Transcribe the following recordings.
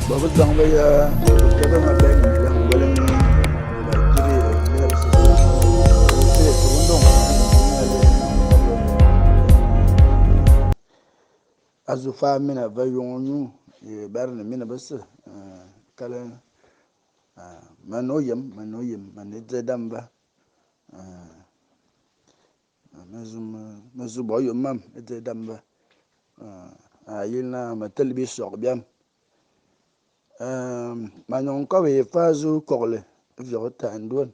Babedzang be ya bekè be nga bèè ñe melang ngweleng ba kiri bia besese be tobe ndong A zu faa mina ve ayong ñuu ye berane mina bese akal me ne ôyem, me ne ôyem, me ne édzèè dam va. Me zu bo ayôm mam édzèè dam va. A yili naa me tele bisokh biam. Ma ñong nkobe ye faa zu koghle é tagha nduan.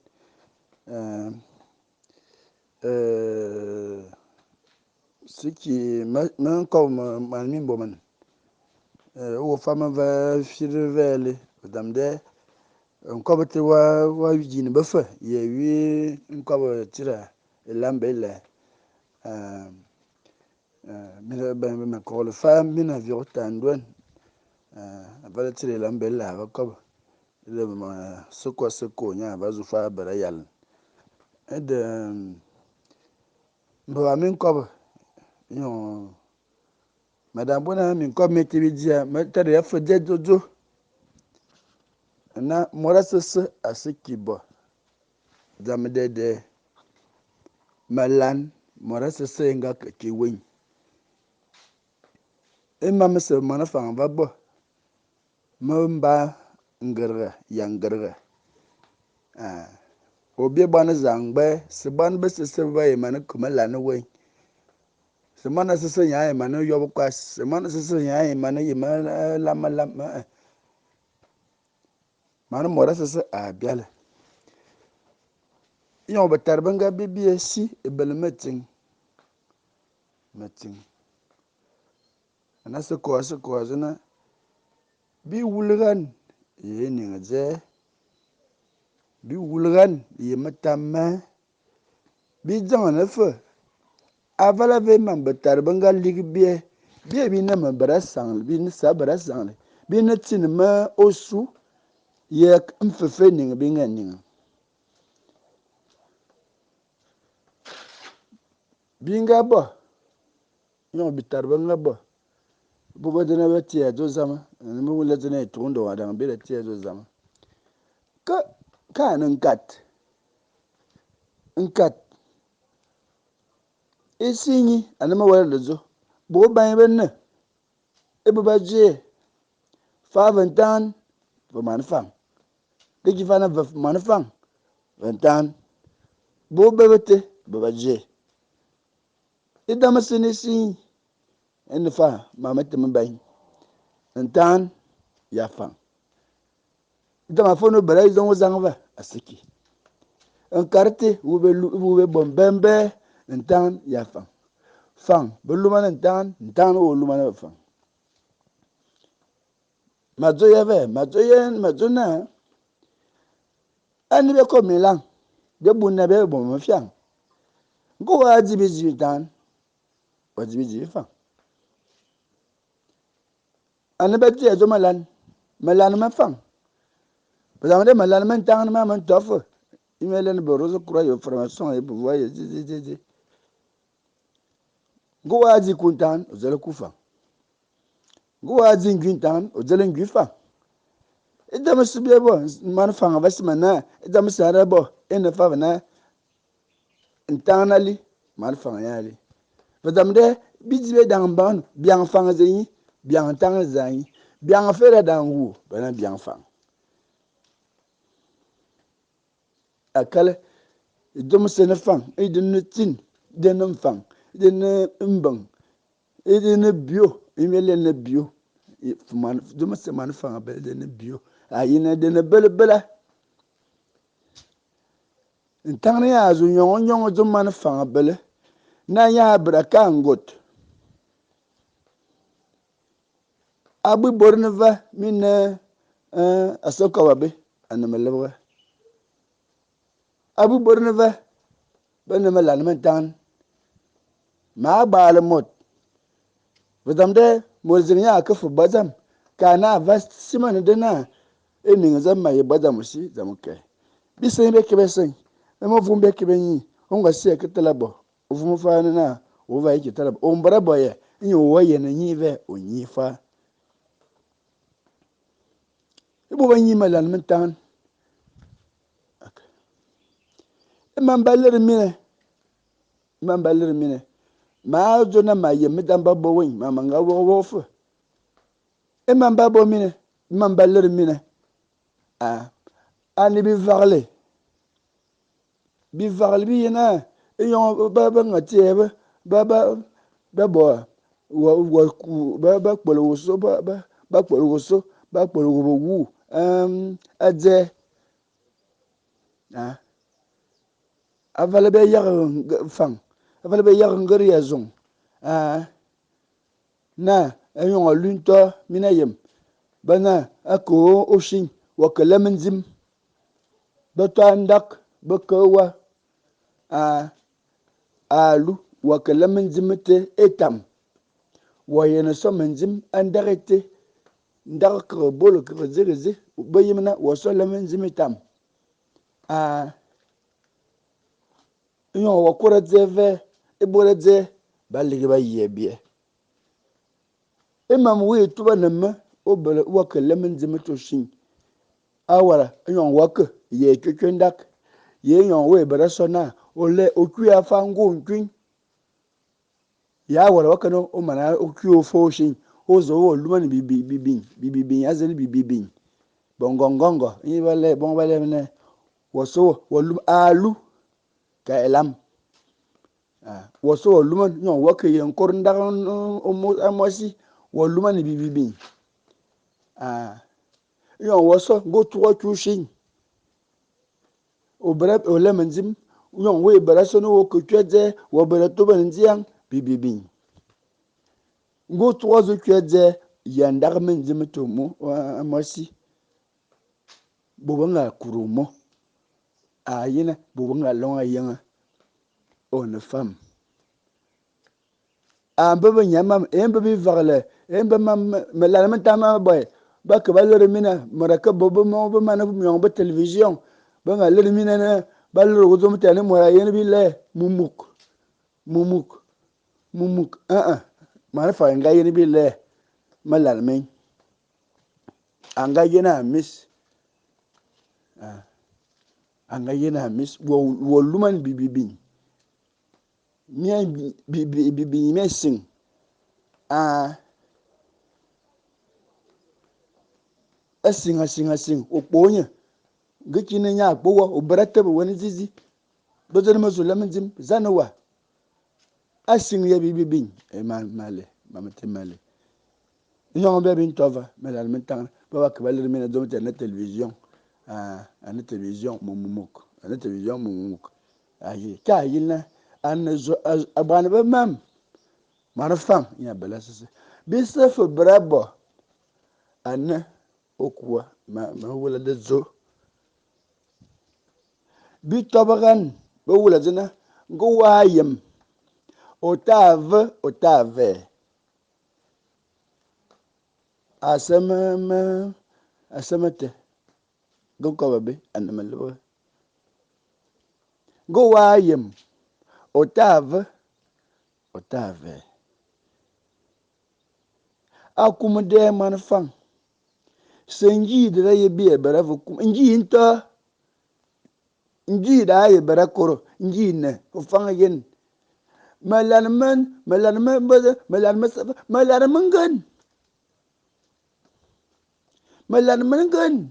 Se ki me nkobe moan mimboman. Éwô faa me va firi vè alé, dzam dè nkobe té wa djini befe ye wi nkobe tsira élam belè. Me koghle faa mina viokh tagha nduan aval tsir élam belè a va kobe. Éde Sekua Seko nye a va zu faa bera yalane. Éde mbemba minkobe éyong ma dang bo naa minkobe mité mi dzia me tare fe dzé dzô naa môr asese a se ki bo dzam dèdè melan môr asese é nga ke ki wéñ. É mam mese moan afan a va bo me mba ngerege ya ngerege. Obié boan zangbé se boan besese ba ye mane ke melan wéñ. Se moan asese nya ye mane yob kwas, se moan asese nya ye mane yem lam melam. Mane môr asese a biale. Éyong betare be nga bibie si é bele metsing. Metsing. Ana Seko Seko a dzô na bi wulghan ye éning dzè, bi wulghan ye metam mè, bi dzanghane fe aval avé mam betare be nga lighi biè, biè bi ne me bera sanghle, bi ne sa bera sanghle, bi ne tsini me ôsu ye mféfé éning bi nga ning. Bi nga bo, éyong bitare be nga bo, bo ba dzene ba tiè adzô zama, me wule dzene étour ndo a dang bera tiè adzô zama. Ke ka ne nkat, nkat esinyi ane me wele dzo, bo bañ be ne, e bo ba dze, fa ve ntan, ve man fang. Ke ki fa na ve man fang, ve ntan. Bo be bete, bo ba dze. E dam se ne sinyi, ene fa ma me te me bañ. Ntan ya fang. Dam a fono bera izong zang va asiki. Nkarte wu be lu wu be bom bembe ntan ya fang. Fang be lumane ntan, ntan wo lumane fang. Ma dzo ya ve, ma dzo ye, ma dzo na. Ani be ko milang, be bunna be bom mfiang. Ngo wa dzi bi dzi ntan, wa dzi bi dzi fang. Ani be dzi dzo malan, malan ma fang. Bazam de malan ma ntan ma ma ntof. Imelen be rose croix yo formation et pouvoir ye dzi dzi dzi dzi. Ngo wa dzi kuntan, o zele kufa. Ngo wa dzi ngwintan, o zele ngwifa. E dam sibie bo, man fang va simana, e dam sara bo, e ne fa na ntan ali, man fang ya ali. Bazam de bi dzi be dang ban, biang fang zenyi, biang tang zanyi, biang fera dang wu, bana biang fang. Akale dom se ne fang, e de ne tin, de ne fang, de ne mbang, e de ne bio, e me le ne bio. E man dom se man fang be de ne bio. A yine de ne bele bele. Ntang ne ya zu nyong nyong dom man fang bele. Na ya bra ka ngot. Abu borne va mine asoka wabe ane melebra. Abu borne va bene melan mentan. Ma ba le mot. Vedam de mozing ya ke fu bazam ka na va simane de na ening zam ma ye bazam aussi zam ke. Bi sen be ke be sen. E mo vum be ke be nyi. O nga se ke tela bo. O vum fa na na o va ke tela bo. O mbra bo ye. Nyi o ye na nyi ve o nyi fa. É bôt ba nyi melal mentan. É mam ba lere mina, é mam ba lere mina, ma dzô naa ma yem é dzam ba bo wéñ, ma me nga wokh wokh fe. É mam ba bo mina, é mam ba lere mina, a ane bivaghle. Bivaghle bi ye naa, éyong ba be nga tiè ba ba ba ba bo wa wa ku ba ba kpole wô ba ba ba kpole wô so ba kpole wô be wu a dzè. Aval be yaghe nfang, aval be yaghe nger ya zong. Naa éyong alu ntôô mina yem ba naa a ke ôchiñ wa ke lem mendzim, be toa ndak be ke wa. Alu wa ke lem mendzim été étam. Wa yiène so mendzim a ndak été, ndak keghe bôlô keghe dzé ke dzé, be yem naa wa so lem mendzim étam. Éyong wa kôr adzè vè, é bôr adzè ba lighi ba yiè biè. É mam wéé tubane me ô bele wa ke lem mendzim été ôchiñ. Awala éyong wa ke yiè ékuékué ndak, ye éyong wéé bera so naa ô lè ô kuiñ afan ngôô nkuiñ. Ya awala wa ke naa ô mana ô kuiñ ôfe ôchiñ, ô zu wô lumane bibiñ, bibibiñ a zen bibibiñ. Bongôngôngô, ényi ba lè bong ba lè naa wa so wa lum alu ka élam. Wa so wa lumane éyong wa ke yen nkôr ndak a môsi, wa lumane bibibiñ. Éyong wa so nge ô tugha ku ôchiñ, ô bera ô lem mendzim, éyong wéé bera so naa ô ke ku adzè, wa bera tubane ndziang bibibiñ. Nge ô tugha zu ku adzè, ya ndak mendzim été a môsi, bôt be nga kuru mo. A yene bôt be nga long ayenge ô ne fam. A mbe be nya mam, é mbe bivaghle, é mbe mam melal mentan ma boy, ba ke ba lere mina, mora ke bo be mo be mana myong be télévision, ba nga lere mina na, ba lere go dzom te ne mora yene bi le mumuk, mumuk, mumuk, Mara fa nga yene bi le melal men. A nga yene a mis. A nga yene a mis, wo luman bibibiñ. Mia bibibiñ mia sing. A sing, a sing, a sing. O kpo nye. Nge ki ne nya kpo wa, o bera tebe weni zizi. Be zene me zu lem ndzim, zane wa. A sing ye bibibiñ. E ma, ma le, ma me te ma le. Nyong be bin tova, me la me tang, ba ba ke ba le me na dzom te na télévision. A na télévision mumuk, a na télévision mumuk. A ye, ka yi na, a ne zo, a bana be mam. Mara fam, nya bela sese. Bi se fe brabo. A ne okwa, ma, ma wula de zo. Bi tobagan, be wula zena, ngo wa yem. O ta ve, o ta ve. A se me, me, a se me te. Go ko ba be, a ne me le. Ngo wa yem. O ta ve, o ta ve. A kum de man fang. Se nji de ye bi e bera vo kum. Nji nta. Nji da ye bera koro. Nji ne o fang yen. Melan men, melan men, melan men, melan men ngen. Melan men ngen.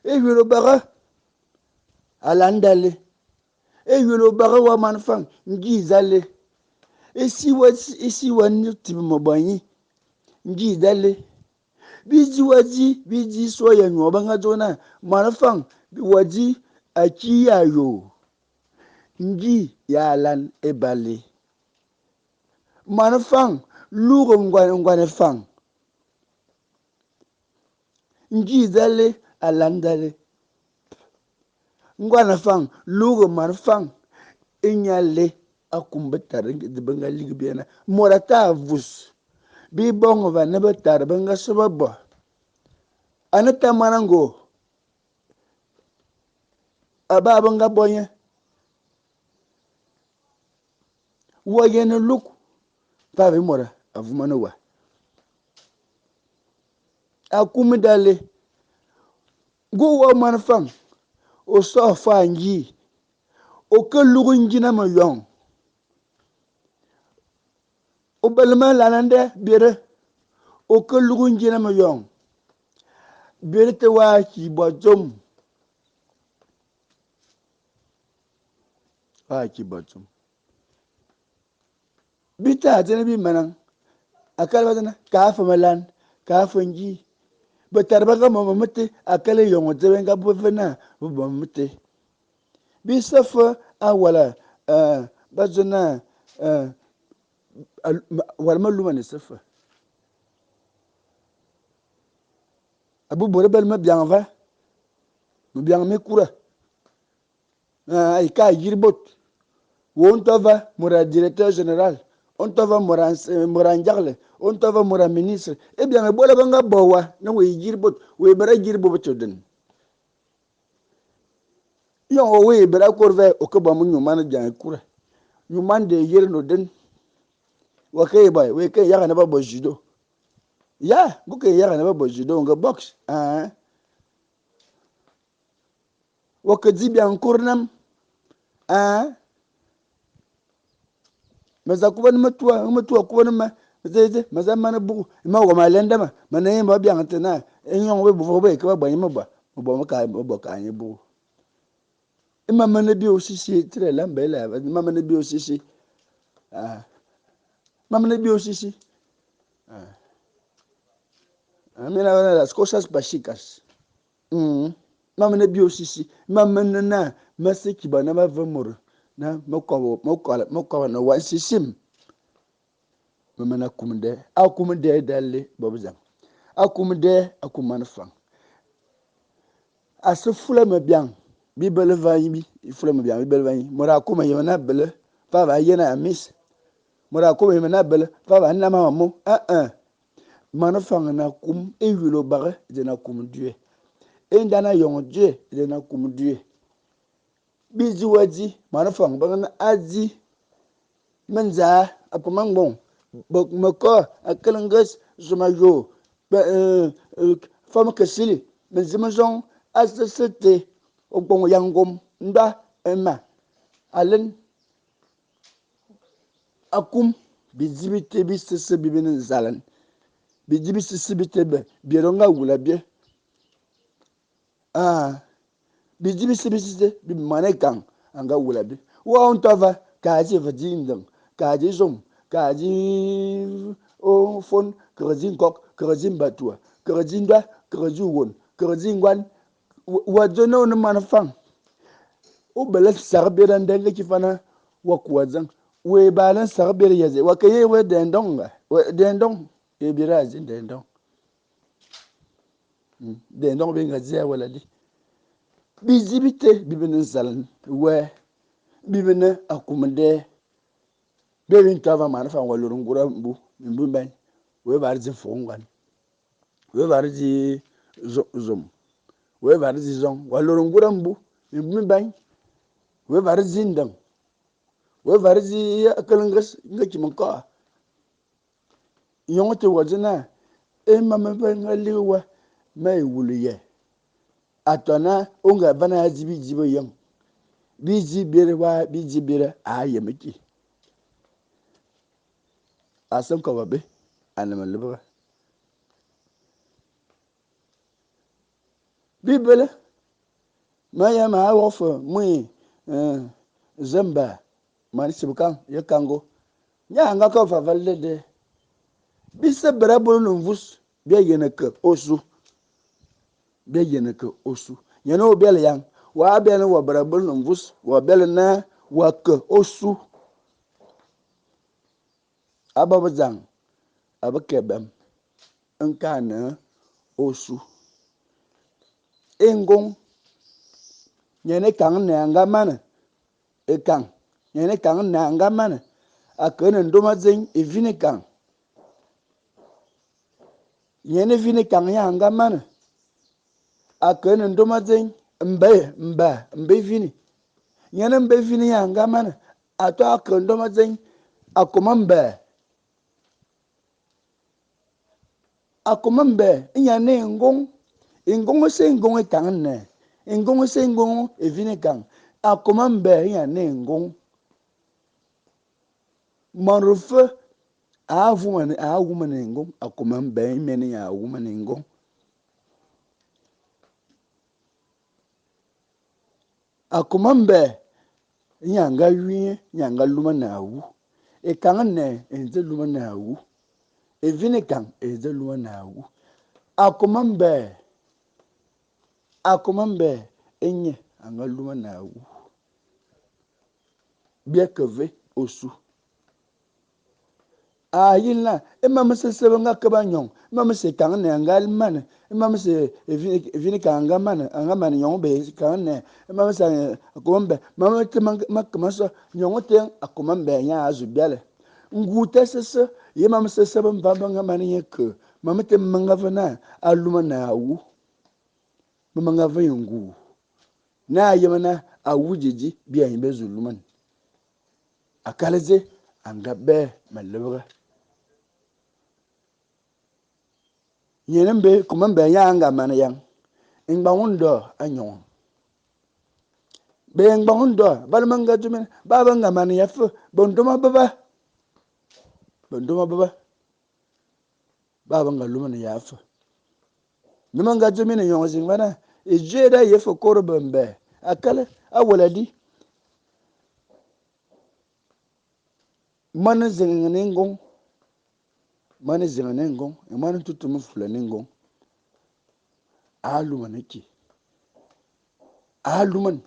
E yolo bara. Alandale. E yolo bara wa man fang. Nji zale. E si wa, e si wa ni tibi mo banyi. Nji zale. Bi di wa di, bi di so ya nyo ba nga zona. Man fang, bi wa di a ki ya yo. Nji ya lan e bale. Man fang, luro ngwane, ngwane fang. Nji zale, alandale. Ngwane fang, luro man fang. Enyale akumbe tare de benga lig biena. Mora ta vus. Bi bongo va ne betare benga soba bo. Anata manango. Aba benga bonye. Wa yene luk. Pa be mora avumana wa. Akum d'alé. Nge wa man fang, ô so fa ngi. Ô ke lughu ngina meyong. Ô bele melal ndè biere. Ô ke lughu ngina meyong. Biere te wa ki bo dzôm. Wa ki bo dzôm. Bi taa dzene bi manang. Akal ba dzô naa, Kaa fe melan, kaa fe ngi. Betare be nga bo mam meté akal éyong dzé be nga bo ve naa be bo mam meté. Bii se fe awala ba dzô naa awala melumane se fe. Abuiñ bôr é bele mebiang va, mebiang me kura. A yi kaa yir bôt. Wa ô ntoo va môra directeur général, ô ntoo va môra ndjaghle, ô ntoo va môra ministre. É biang ébola be nga bo wa naa wa yi yir bôt, wa ye bera yir bôt bete ôden. Éyong ô ye bera kôr vèè, ô ke bo amu n'ñuman biang ékura. N'ñuman da ye yeren ôden. Wa ke ye bo wa ye ke yaghe naa ba bo judo. Ya, nge ô ke yaghe naa ba bo judo nge boxe, aa. Wa ke dzi biang nkur n'nam. Aa. Me za kubane metua, nge metua kubane ma, dzé dzé, me za mane bughu, é ma wom alé ndama, me ne nye bo biang te naa, éyong be buvokh be ye ke ba bo nye meboa, meboa me kaa me bo kaa nye bughu. É mam me ne bia ôsisi, tire lambe é laa, é mam me ne bia ôsisi, aa, mam me ne bia ôsisi, aa. Mina las cosas básicas. Mam me ne bia ôsisi, é mam me ne naa ma se ki bo naa ma ve môr naa me kôbane wa nsisim, me mane akum dèè. Akum dèè da lé bobedzang. Akum dèè, akum man fang. A se fule mebiang bi bele va anyi, fule mebiang bi bele va anyi. Môr a kômô yem naa bele fave a yen ya mis. Môr a kômô yem naa bele fave a n'nam ya mo. Aa-aa. Man fang na kum, éyulu ôbaghe éde na kum dwiè. É ndan ayong dwiè éde na kum dwiè. Bidzi wa dzi, man fang be nga a dzi mendzaa, a pom angbong, mekô, a kel nges, zôm ayô, fam kesili, mendzim zong, asese té, ôkbong ya ngom, nda, éma, alen. Akum, bidzi bité bisese bi bi ne nzalan. Bidzi bisese bité be, biere ô nga wule bie. Ah, bidzi bise bisese bi mane kang, a nga wule bie. Wa ô ntoo va, kaa dzi ve dzi ndeng, kaa dzi zôm, kaa dzi ôfôn, keghe dzi nkok, keghe dzi mbatua, keghe dzi ndoa, keghe dzi ôwôn, keghe dzi ngoan. Wa dzô naa ô ne moan fang, ô bele nsakh biere ndeng nge ki faa naa wa ku wa dzeng. Wéé baalé nsakh biere ya dzé? Wa ke ye wé dindon nga? Dindon, ye bira dzi dindon. Dindon be nga dzi awala di. Bidzi bité bi bi ne nzalan wèè, bi bi ne akum dèè. Bia bi ntoo ava mane fang wa lôr ngura mbu, mimbu mibèñ, wéé vare dzi nfukh ngoan, wéé vare dzi zôm, wéé vare dzi zong. Wa lôr ngura mbu, mimbu mibèñ, wéé vare dzi ndeng, wéé vare dzi akel nges nge ki minkôô. Éyong té wa dzô naa, É mam me nga lighi wa ma ye wulu yè? A too naa ô nga vane a dzi bidzi beyeng, bidzi biere waa bidzi biere aa yem ki. A se nkobe abé, a ne melebgha. Bi bele ma ya ma wokh fe mui zemba man sibkang ye Kango. Ña a nga ke fe aval dèè-dèè. Bi se bera bôlô mvus, bia yiène ke ôsu. Bia yiène ke ôsu. Niène ô bele-yang, waa bele wa bera bôlô mvus, wa bele naa wa ke ôsu. A bobedzang, a be ke bem nkaane ôsu. Éngông, niène ékang n'nen a nga mane ékang, niène ékang n'nen a nga mane, a ke ne ndôma dzéñ évîn ékang. Niène évîn ékang ñe a nga mane, a ke ne ndôma dzéñ mbe, mba, mbe évîne. Niène mbe évîne ñe a nga mane, a tôa ke ndôma dzéñ a kômô mbèè. Akôm mbè énye a ne éngông. Éngông ése éngông é kang n'nen. Éngông ése éngông évin ékang. Akôm mbè énye a ne éngông. Môr mfe a wumane éngông. Akôm mbè émién énye a wumane éngông. Akôm mbè énye a nga wiñ, énye a nga lumane awu. Ékang n'nen é nze lumane awu. Évin ékang é nze lumane awu. Akôm mbè énye a nga lumane awu. Bia ke vé ôsu. A yili naa, é mam mesese be nga ke ba ñong, é mam mese ékang n'nen a nga mane, é mam mese évin ékang a nga mane, a nga mane ñong ébe ékang n'nen, é mam mese akôm mbè, mam meté ma ke ma so, ñong té akôm mbè ñe a zu byale. Ngu'u té sese, ye é mam mesese be mvam be nga mane ñe ke, mam meté me nga ve naa a lumane awu, me nga ve nye ngu'u. Naa a yeme naa awu dzidzi bia nye be zu luman. Akal dzé a nga bèè melepgha? Niène mbe kôm mbè ñe a nga maneyang, mgbang ndô a ñong. Be mgbang ndô, aval me nga dzô mina, baa be nga mane ya fe bendôma beba. Bendôma beba baa be nga lumane ya fe. Nge me nga dzô mina éyong ézing va naa, édjié da ye fe kôrô bembè akal awela di. Moan ézing a ne éngông, moan ézing a ne éngông, ya moan ntutum fulu a ne éngông. Aa lumane ki. Aa lumane.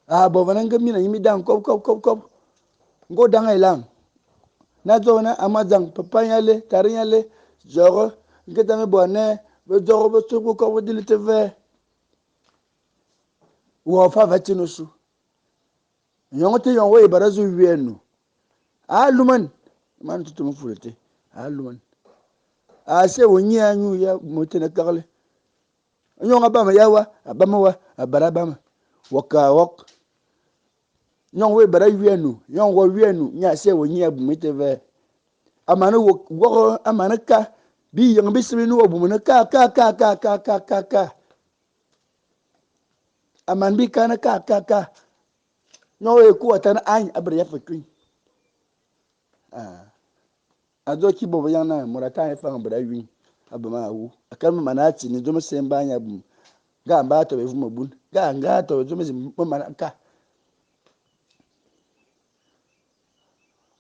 Aa bo vane nge mina nyi mi dang kop kop kop kop. Nge ô dang élang, na dzô naa a moadzang, papa ña alé, tare ña alé, dzôghe, nge dzam é bo anèè, be dzôghe be tsukh bikop be dili té vèè. Wa fave a tsini ôsu. Éyong té éyong wa ye bera zu wiè nu, aa luman, moan ntutum nful été, aa luman. Aa se wô ñiè añu ya môt té ne keghle. Éyong a bame ya wa, a bame wa, a bera bame wa kaa wokh. Éyong wa ye bera wiè nu, éyong wa wiè nu, ñe a se wô ñiè abum été vèè. A mane wokh, a mane ka, biyeng bise bi ne wô bumane ka, ka, ka, ka, ka, ka, ka, ka. A mane bi kane ka, ka, ka. Éyong wa ye ku wa tane añ, a bera ya fe kuiñ. Ah. A dzô ki bobeñang naa, Môr a taa ye fang bera wiñ abam a wu, akal me mana tsini dzôm ése é mbaa ñe abum, nge a mbaa tobe évum mebun, nge a nga tobe dzôm ézing me mana ka.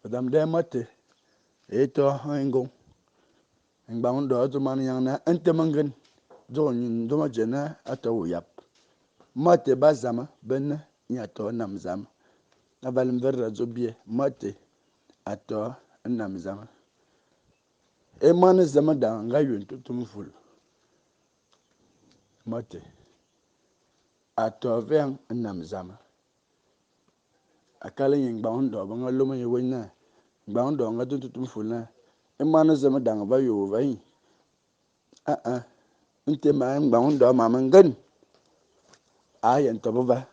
Dzam dèè môr té éé too éngông. Mgbang ndô a dzô moanñang naa, Nté me ngen, dzôghe ñi ndôma dzè naa a too wô yap. Môr té ba zame be ne ñe a too n'nam zame. Aval mvere da dzô biè, môr té a too n'nam zame. É moan zame dang a nga yô ntutum mvul. Môr té a too vèñ n'nam zame. Akal éñe mgbang ndô be nga lôm ñe wéñ naa, Mgbang ndô a nga dzô ntutum mvul naa, É moan zame dang va yô wô va ñi. A-a, nté ma mgbang ndô ma me ngen, a yen tobe va,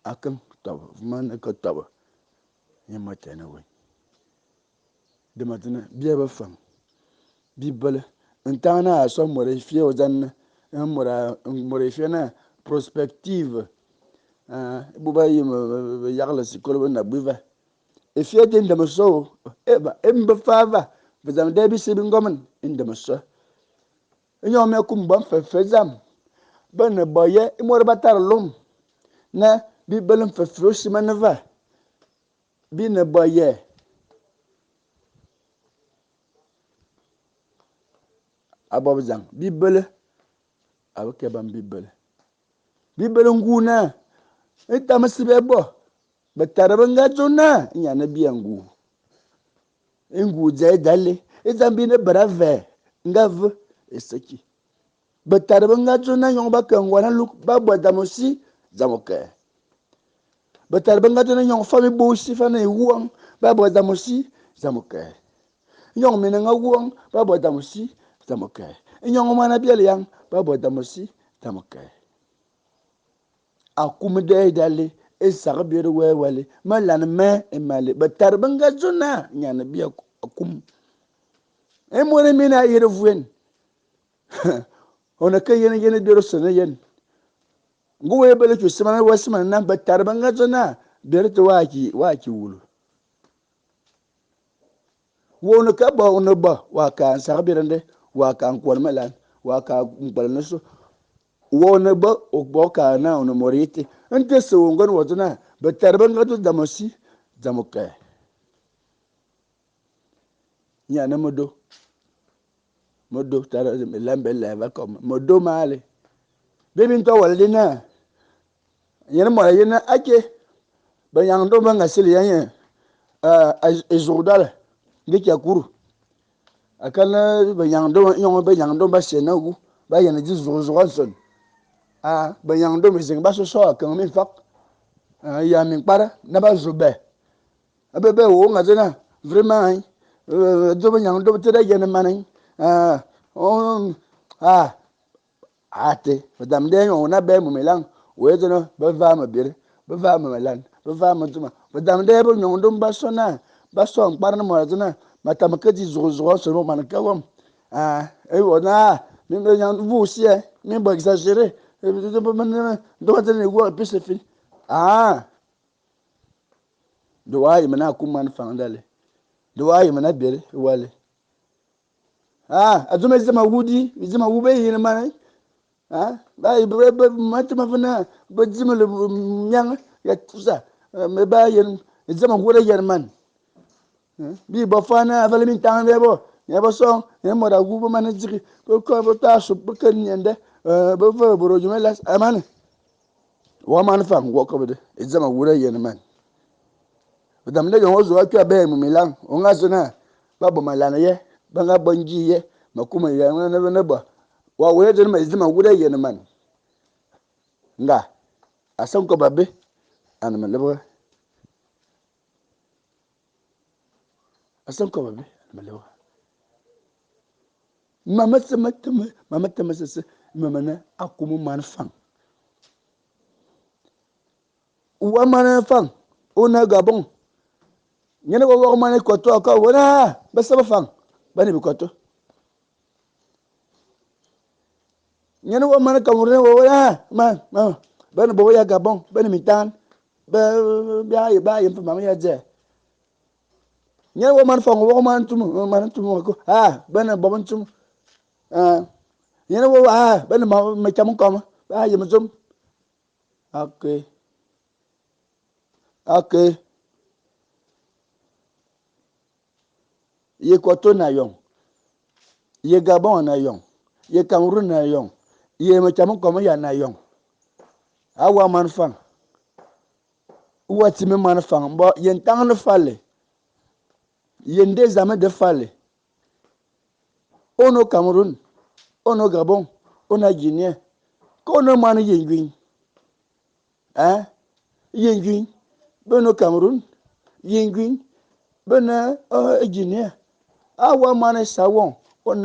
a keng tobe, vôm a ne ke tobe, ñe môr té a ne wéñ. Dema dzô naa, Bia befam bi bele ntang naa a so môr éfiè ô dzane é môr éfiè naa prospective. É bôt ba yem be yaghle sikôlô be ne abuiñ va. Éfiè té é ndeme so wô, éba, é mbe faa va, ve dzam dèè bise bi ngôman é ndeme so. Éyong mia kumu bo nféféñ dzam, be ne bo yè é môr ba tare lôm naa bi bele nféféñ ôsimane va? Bi ne bo yè? A bobedzang, bi bele a be kè bam bi bele. Bi bele ngu'u naa é tam ése bia bo, betare be nga dzô naa éñe a ne bia ngu'u. É ngu'u dzèè d'alé, é dzam bi ne bera vèè nga ve, éé se ki. Betare be nga dzô naa éyong ba ke ngoan alukh, ba bo dzam ôsi, dzam ôkè. Betare be nga dzô naa éyong fam é bo ôsi, fam é wuang, ba bo dzam ôsi, dzam ôkè. Éyong minenga a wuang, ba bo dzam ôsi, dzam ôkè. Éyong moan a byaleyang, ba bo dzam ôsi, dzam ôkè. Akum dèè d'alé, é sakh byè wèè w'alé, melane mèè éme alé. Betare be nga dzô naa, ñane bia akum. É môr mina a yere vuen. Ô ne ke yen yen biere ôse ne yen. Nge wéé bele ki ôsimane wa simane naa betare be nga dzô naa biere té waa ki waa ki wulu. Wa ô ne ke bo ô ne bo wa k'a nsakh biere nde, wa k'a nkuane melan, wa k'a nkpelane ôsu. Wa ô ne bo ô bo kaa naa ô ne môr y'été. Nté se ô ngene wa dzô naa betare be nga dzô dzam ôsi, dzam ôkè. Ñe ane modo. Modo tare melam be lè va kom. Modo male. Be bi nto wala de na. Yene mo yene ake. Ba yang do ba ngasili ya nye. Ezurdala nge ki akuru. Akala ba yang do yon ba yang do ba sena gu. Ba yene di zur zur son. Ah ba yang do me ba so so kan mi fak. Ya mi para na ba zube. Abe be wo ngazena vraiment do ba yang do te da yene manin. Ah, ah, ate, madame de yon na be mu melang, we zono ba va ma bir, ba va ma melan, ba va ma tuma. Madame de bo yon do ba sona, ba so nkpar na mo zona, matam ke di zuru zuru so mo man ka wom. Ah, e wona, mi be yan vous aussi hein, mi bo exagérer. Do do ne go puis c'est fini. Ah. Do wa yimna ku man fandale. Do wa yimna bere wale. Ah, azuma zama wudi, zama wube yin man. Ah, ba ba matma fana, ba zama le nyang ya tout ça. Me ba yin zama wude yin man. Bi ba fana aval min tan be bo. Ya ba so, ya mo da gubo man jiki. Ko ko ba ta su ba kan nyende. Ba va boro jume las aman. Wa man fa ngwo ko be. Zama wude yin man. Badam de yo zo akwa be mu milan, o nga zo na ba bo malana ye. Banga bonji ye makuma ya na na ba wa we de ma izima wude yen man nga asan ko babbe an ma lebo asan ko babbe an ma lebo mama sama tama mama tama sese mama na akumu man fan wa man fan ona gabon nyene ko wo man ko to ko wona ba saba fan bani bi koto nyene wo man Cameroun wo ya ma ma bani bo ya Gabon bani mitan ba ba ba yem ma ya je nyene wo man fong wo man tum ko ah bani bo man tum ah nyene wo ah bani ma ma cham ko ba yem zum okay okay ye koto na yon ye Gabon na yon, ye Cameroun na yon, ye Macham komo ya na yon. Awa man fan. Uwa time man fan bo ye ntang ne fale. Ye ndezame de fale. Ono Cameroun, ono Gabon, ono Guinée. Kono man ye ngwin. Hein? Ye ngwin. Bono Cameroun, ye ngwin. Bono Guinée. Awa man sawon. On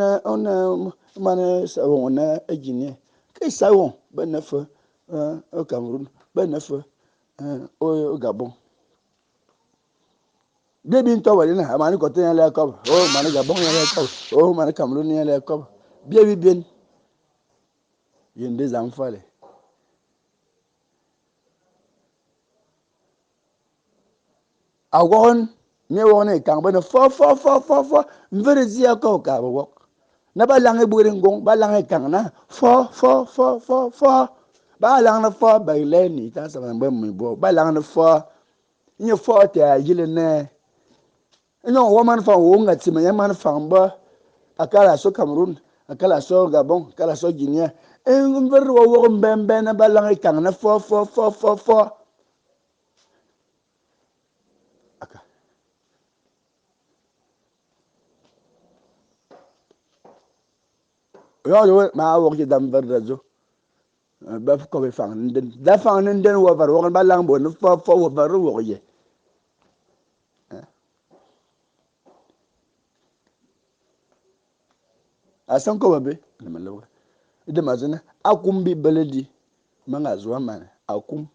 man sawon na Guinée. Ke sawon ben neuf au Cameroun, ben neuf au Gabon. Bien to wali na amani kote ya la kob. Oh man Gabon ya la kob. Oh man Cameroun ya la kob. Bien bien. Yen des enfants les. Awon me wone kan ben fo fo fo fo fo mvere zia ko ka bo na ba lang e bure ngong ba lang e kan na fo fo fo fo fo ba lang na fo ba le ni ta sa ba mi bo ba lang na fo ni fo te a yile ne no wo man fa wo nga ti me man fa ba akala so Cameroun akala so Gabon akala so Guinée e mvere wo wo mbembe na ba lang e kan na fo fo fo fo fo Yo ma wo ki dam ver razo ba ko be fang den da fang den wo var wo ba lang bo no fo fo wo var wo ye asan ko babe na malawa ide mazina akum bi beledi manga zuwa man akum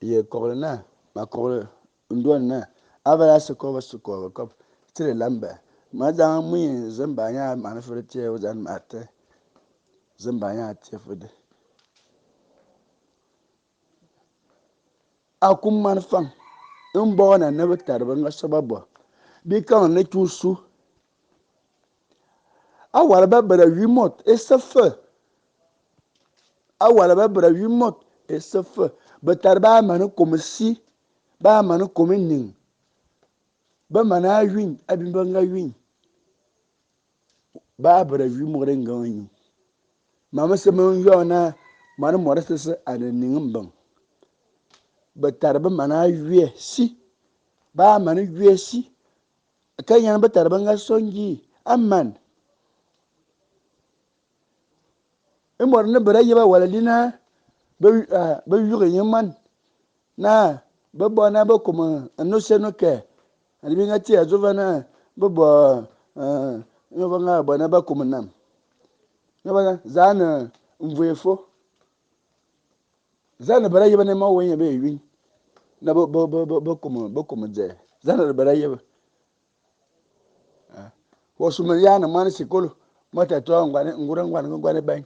ye ko na ma ko ndon na abala se ko ba se ko ko tire lamba Ma dzang mui zimba nya mane fe tiè o zan mate. Zimba nya tiè fe de. Akum man fang. Mbo na ne betar be nga so ba bo. Bi kan ne tusu. Awala ba bera 8 mot et se fe. Awala ba bera 8 mot et se fe. Betar ba man comme si ba man comme ning. Ba mana win abin ba nga win. Ba bera 8 mot nga nyu. Mama se mon yo na man mo rese se ane ning mbang. Betar ba mana wie si. Ba man wie si. Ka yan betar ba nga songi amman. Imor ne bera yeba wala dina ba yuge nyeman na ba bona ba kuma no se no ke ani bi ngati azova na ba bo no ba nga bona ba kuma nam no ba zana mvefo zana bera yeba ne ma wenye be wi na ba ba ba ba kuma ba kuma je zana bera yeba wo suma ya na man sikolo mata to ngwane ngura ngwane ngwane ban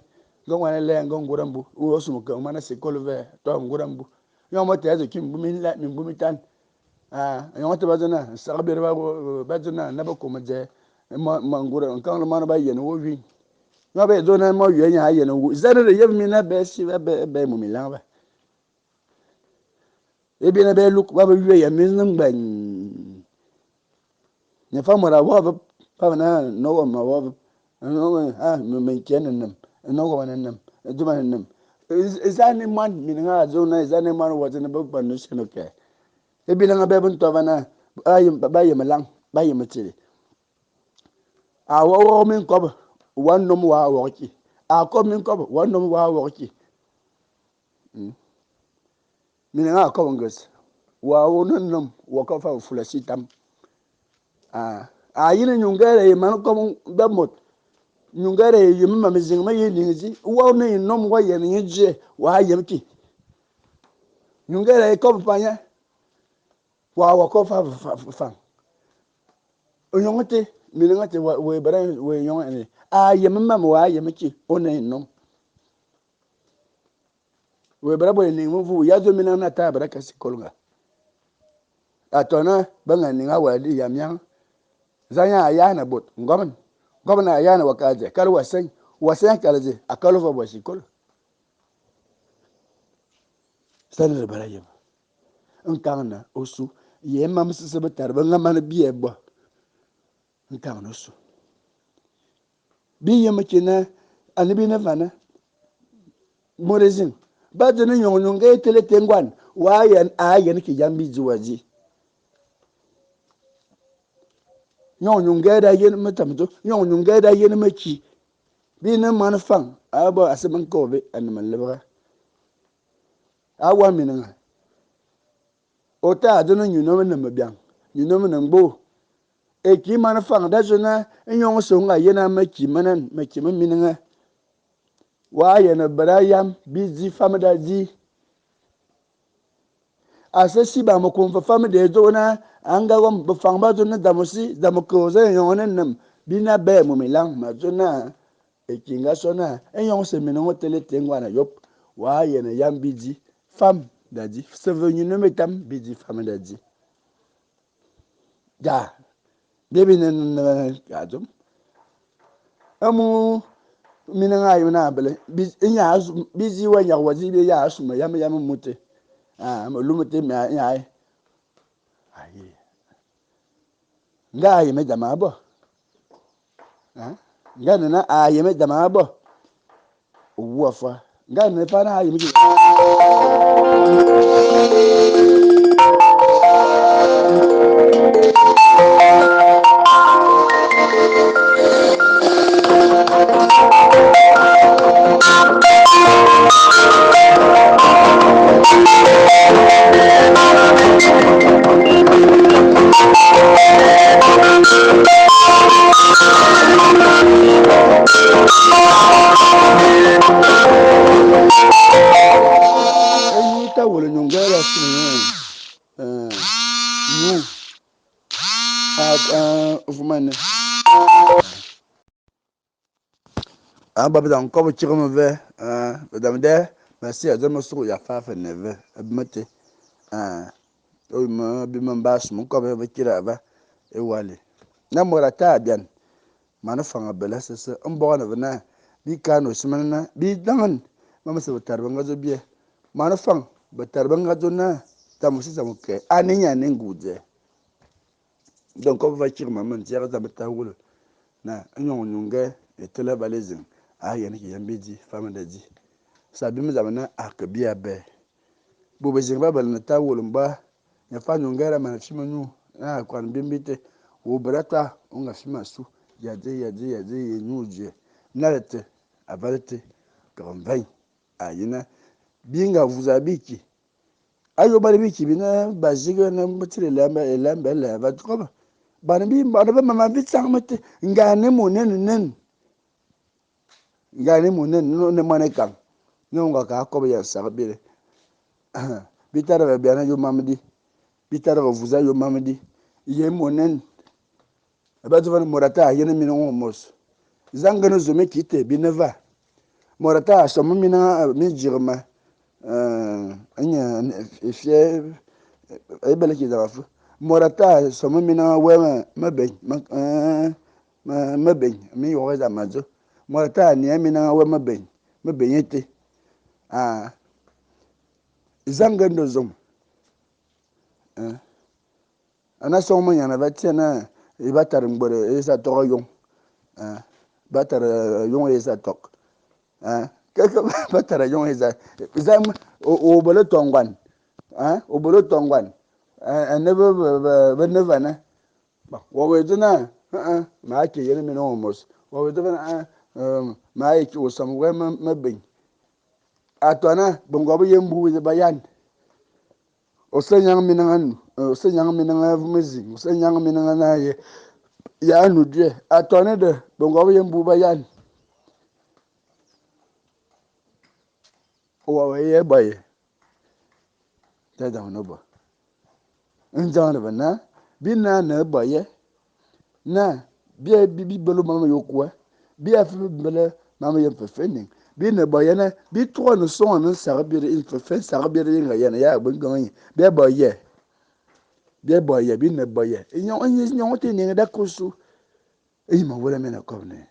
ngwane le ngura mbu wo suma ka mana sikolo ve to ngura mbu yo mata yazo kim bu min la min bu mitan ah yo mata bazana sagbe ba bazana na ba kuma je ma ngura kan ma ba yen wo wi no be zo na mo yen ya yen wo zana de yeb mi na be si be be mu mi la ba e bi na be luk ba be wi ya min ngban ne fa mora wa ba pa na no wa ma wa no ha me ken nam no wa nam duma nam izani man min nga zo na izani man wa zana ba ba no se no ke e bi na be bun to ba na ayim ba yim lang ba yim tiri a wo wo min ko wa nom wa wo ki a ko min ko wa nom wa wo ki min nga ko ngus wa wo nom wa ko fa fula sitam a a yini nyungere man ko be mot nyungere yim ma mizing ma yini ngi wa ne nom wa yen ngi je wa yem ki nyungere ko panya wa wa ko fa fa onyongote mi ngate wa we bara we yon ne a yem ma wa yem ki one nom we bara bo ni mu ya zo mina na ta bara ka sikolga atona banga ni nga wa di yamyang zanya ya na bot ngomen ngomna ya na wakaje kal wasen wasen kalje akalo fa bosikol sanar barayem nkangna osu ye mam sese betar ba ngama biye bo nkangna osu bi yem kina anibi na vana morezin ba de nyon nyon ga tele tengwan wa yan ayen ki jambi zuwaji nyon nyon ga da yen metamto nyon nyon ga da yen meki bi na man fan abo aseman ko be an man lebra awa minanga ota adono nyuno na mabiang nyuno na ngbo e ki man fan da zona nyon so nga yena meki manan meki minanga wa yena barayam bi zi famada zi ase si ba mo kon fa famada zona anga gom ba fang ba zona damosi damoko ze yon nam bi na be mo milang ma zona e kinga sona e yon se minango tele tengwana yop wa yena yam bi zi femme dadi se venu ne metam bi di femme dadi ja bebi ne ne amu minanga yuna bele bi nya bi zi wa nya wa zi bi ya suma yam yam mute ah mo lumute me nya ai ai nga yeme dama bo ah nga na a yeme dama bo wa fa nga ne fa na yeme A ba dzam nkobo kikh me ve, dzam dèè ma sia dzô me sughu ya faa fe ne ve abim té. Ôyôm abim me mba sum nkobe ve kira va éwalé. Na môr a taa bian, mane fang a bele asese, mbogane ve naa bi kane ôsimane naa bi danghan mam mese betare be nga dzô biè. Mane fang betare be nga dzô naa dzam ôsese ô kè, a ne ñe a ne ngu'u dzèè. Donc nkobe va kikh ma me ndziaghe dzam é taa wulu naa éyong ô ñong étele aval ézing aa yiène ki yem bidzi fam da dzi. Se abim dzam naa a ke bia abè. Bôr bézing ba belane taa wulu mba ñe fa ñongère a mane fim añu naa a kuane biyem bité. Ô bera toa ô nga fim asu ya dzé ya dzé ya dzé ye ñuu dwiè. Nale té aval té keghe mvèñ a yi naa bi nga vuze a biki. Ayô bane biki bi ne basique ne be tsili élè mbe élè va kobe. Bane bi bane be mam avitsang meté nga a ne mo nen nen. Nga a ne mo nen ô ne moan ékang. Nge ô nga ke a kobe ya nsakh bire. Bi tare ve biane ayôm mam di, bi tare ve vuze ayôm mam di. Ye mo nen ba dzô ve môr a taa yen minenga ô môs. Za ngen ô zôme ki té bi ne va. Môr a taa som minenga mi djighe ma énye éfiè é bele ki dzam afe. Môr a taa som minenga wè mebèñ mebèñ mi wokh é dzam ma dzô. Môr a taa niè minenga wè mebèñ mebèñ été. Za ngen do zôm. Ana song menyane va tsiè naa ba tare mgbere é sa tok ayong. Ba tare ayong é sa tok. Ba tare ayong é sa za ô bele to ngoan. Ô bele to ngoan. Ane be be ne vane. Bon, wa we dzô naa ma ke yen minenga ô môs. Wa we dzô naa ma ye ki ô som wè mebèñ. A toa naa bongo be yem mbu ba yan. Ô se nyang minenga nu, ô se nyang minenga vôm ézing, ô se nyang minenga naa ye ya anu dwiè. A toa ne de bongo be yem mbu ba yan. Wa we ye bo ye. Za dzam ô ne bo? Ndzang de ve naa bi ne ane bo ye naa bia bi bele mam me y'ôkua, bia fe bi bele mam me ye nféféñ éning. Bi ne bo ye naa bi tugha ne songhan nsakh bire nféféñ nsakh bire bi nga yiène ya abuiñ biyong éñi. Bia bo ye, bia bo ye, bi ne bo ye. Éyong té éning da ke ôsu. Éñi ma wôla me ne kobe ne.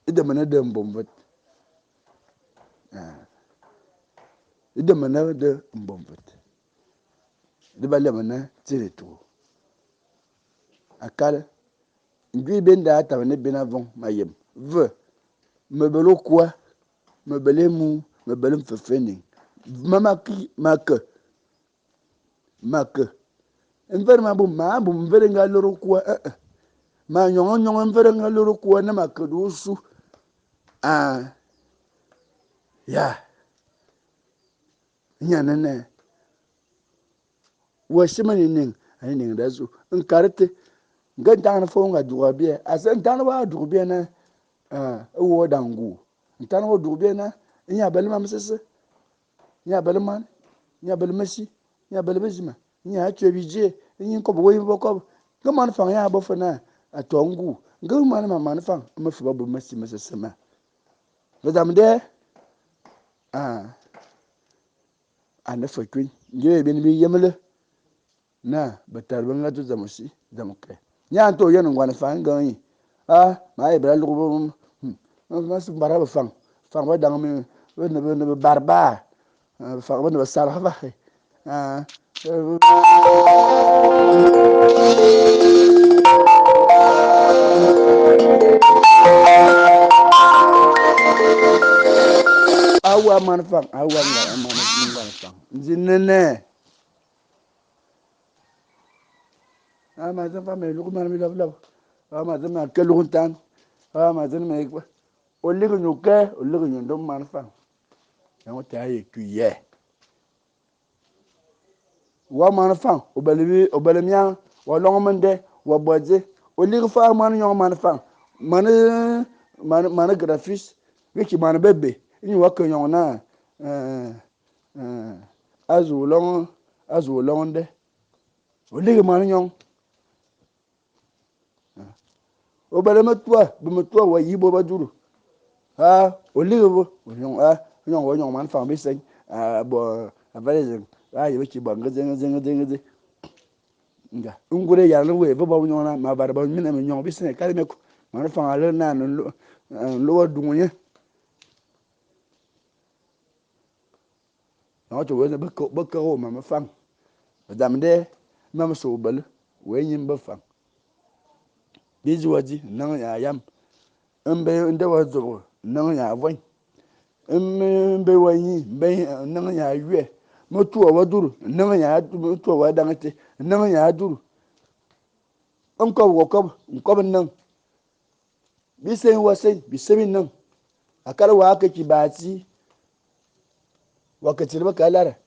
É me ne de mbôm mvet. É me ne de mbôm mvet. De ba leme na tsiri étour. Akal ngui be nda tame ne bena avong ma yem. Ve me bele ôkua, me bele ému, me bele nféféñ éning. Ma ma ki ma ke. Ma ke. Mvere ma bum ma bum mvere nga lôr ôkua. Ma nyong nyong mvere nga lôr ôkua na ma ke du ôsu. Ya. Nya nene. Wa simane éning, ane éning da zu. Nkare té nge ntang fo nga dugha biè. Ase ntang wa dugha biè na é wo dang ngu. Ntang wa dugha biè na nya bele mam sese. Nya bele man, nya bele mesi, nya bele bezima, nya tue bidje, nyi nkobo wo yibo kobo. Nge man fang ya bo fe na a to ngu. Nge man ma man fang me fe ba bo mesi mesese ma. Ve dzam dè a ne fe kuiñ. Nge ben bi yemle na betare be nga dzô dzam ôsi, dzam ôkè. Nya nto yen ngoan fang nge nyi. Ma ye bera lughu bo ma su mbara be fang. Fang ba dang me be ne be ne be barbar. Fang be ne be salghe va. Awa man fang, awa nga man ngoan fang. Nzi nene. Ma zem fa me lughu man mi lab lab. Ma zem ma ke lughu ntan. Ma zem me ô lighi nyu ke, ô lighi nyu ndôm man fang. Yango te aye ku ye. Wa man fang, ô bele bi, ô bele miang, wa long mende, wa bodze. Ô lighi fa man nyong man fang. Man man man graphiste, nge ki man bébé. Nyu wa ke nyong na azu long, azu long nde. Ô lighi man nyong. Ô bele metua, be metua wa yi bôr ba duru. A ô lighi bo, ô ñong a ô ñong wa ñong moan fang bisèñ, a bo aval ézing a yebe ki bo nge dzé nge dzé nge dzé nge dzé. Nga, ngura éyaghle wéé ve bo ñong naa ma vare bo mina me ñong bisèñ akal mekô. Moan fang a lere naa a ne nlô nlô wa dughu nye. Éyong té wéé be keghe wô mam mefang. Dzam dèè, é mam mese ô bele, wéé ñim befang. Bidzi wa dzi, n'neng ya ayam. Mbe nde wa dzôbghe, n'neng ya avuèñ. Mbe wa ñi, n'neng ya ayuè. Metua wa duru, n'neng ya metua wa dang été, n'neng ya aduru. Nkobe wa kobe, nkobe n'neng. Bisèñ wa sèñ, bisè bi n'neng. Akal waa ke ki baa tsii, wa ke tsili bekalare.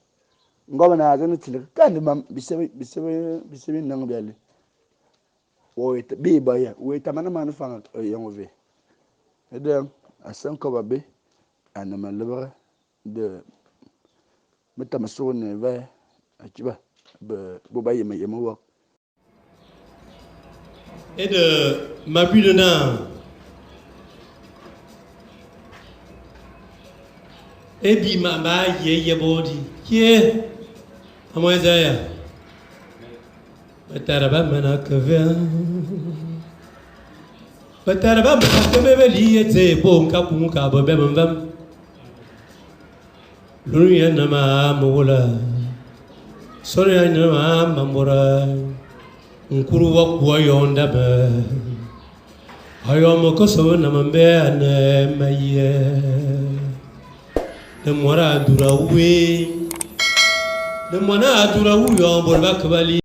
Ngobe naa a dzeng tsili kandi mam bisè bisè bisè bi n'neng bia le. Bii bo ya, wéé tamane man nfang éyong ôvé? Édeeng, a se nkobe abé a ne melebgha de me tame sughu ne vèè akiba é bôr ba yeme yem mewokh. Éde ma bili naa, ébi mam ba ye ye bo di, Kié, amu é dzaa ya? Betara ba mana ke ve. Betara ba mana ke be be li ye dze bo nka ku ka bo be mvam. Lunu ya na ma mula. Solo ya na ma mambora. Nkuru wa kuwa yonda be. Ayo mo ko so na mambe ane maye. Ne mora dura we. Ne mona dura wu yo bor ba kabali.